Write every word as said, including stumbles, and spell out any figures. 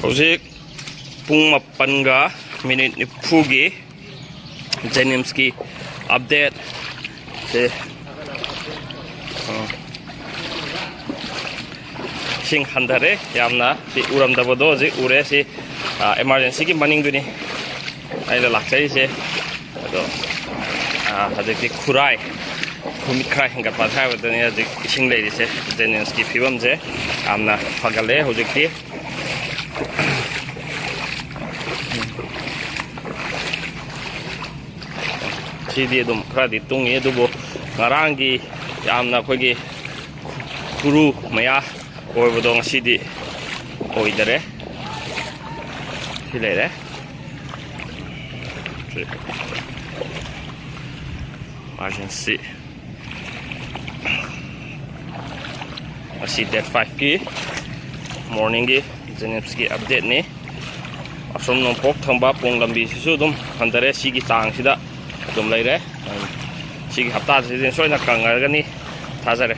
ꯍꯧꯖꯤꯛ ꯄꯨꯡ ꯃꯥꯄꯟꯒ ꯃꯤꯅꯤꯠ ꯅꯤꯐꯨꯒꯤ ꯖꯦꯅꯤꯝꯁꯀꯤ ꯑꯞꯗꯦꯠ ꯁꯦ, ꯑ, ꯏꯁꯤꯡ ꯍꯟꯊꯔꯦ ꯌꯥꯝꯅ꯫ ꯁꯤ ꯎꯔꯝꯗꯕꯗꯣ ꯍꯧꯖꯤꯛ ꯎꯔꯦ꯫ ꯁꯤ, ꯑ, ꯏꯃꯥꯔꯖꯦꯟꯁꯤꯒꯤ ꯃꯅꯤꯡꯗꯨꯅꯤ ꯑꯩꯅ ꯂꯥꯛꯆꯔꯤꯁꯦ꯫ ꯑꯗꯣ, ꯑ, ꯍꯧꯖꯤꯛꯇꯤ ꯈꯨꯔꯥꯏ, ꯈꯨꯔꯥꯏ ꯍꯦꯟꯒꯠꯄ ꯍꯥꯏꯕꯗꯨꯅꯤ ꯍꯧꯖꯤꯛ ꯏꯁꯤꯡ ꯂꯩꯔꯤꯁꯦ꯫ ꯖꯦꯅꯤꯝꯁꯀꯤ ꯐꯤꯕꯝꯁꯦ ꯌꯥꯝꯅ ꯐꯒꯠꯂꯦ ꯍꯧꯖꯤꯛꯇꯤ꯫ ꯁꯤꯗꯤ ꯑꯗꯨꯝ ꯈꯔꯗꯤ ꯇꯨꯡꯉꯤ, ꯑꯗꯨꯕꯨ ꯉꯔꯥꯡꯒꯤ ꯌꯥꯝꯅ ꯑꯩꯈꯣꯏꯒꯤ ꯈꯨꯔꯨ ꯃꯌꯥ ꯑꯣꯏꯕꯗꯣ ꯉꯁꯤꯗꯤ ꯑꯣꯏꯗꯔꯦ꯫ ꯁꯤ ꯂꯩꯔꯦ꯫ ꯁꯤ ꯏꯃꯥꯔꯖꯦꯟꯁꯤ꯫ ꯑꯁꯤ ꯗꯦꯠ ꯐꯥꯏꯚꯀꯤ ꯃꯣꯔꯅꯤꯡꯒꯤ ꯖꯦꯅꯤꯝꯁꯀꯤ ꯑꯞꯗꯦꯠꯅꯤ꯫ ꯑꯁꯣꯝ ꯅꯣꯡꯄꯣꯛ ꯊꯪꯕ ꯄꯣꯡ ꯂꯝꯕꯤꯁꯤꯁꯨ ꯑꯗꯨꯝ ꯍꯟꯊꯔꯦ꯫ ꯁꯤꯒꯤ ꯆꯥꯡꯁꯤꯗ ꯑꯗꯨꯝ ꯂꯩꯔꯦ꯫ ꯁꯤꯒꯤ ꯍꯞꯇꯥꯁꯤꯗꯤ ꯁꯣꯏꯗꯅ ꯀꯪꯉꯔꯒꯅꯤ ꯊꯥꯖꯔꯦ꯫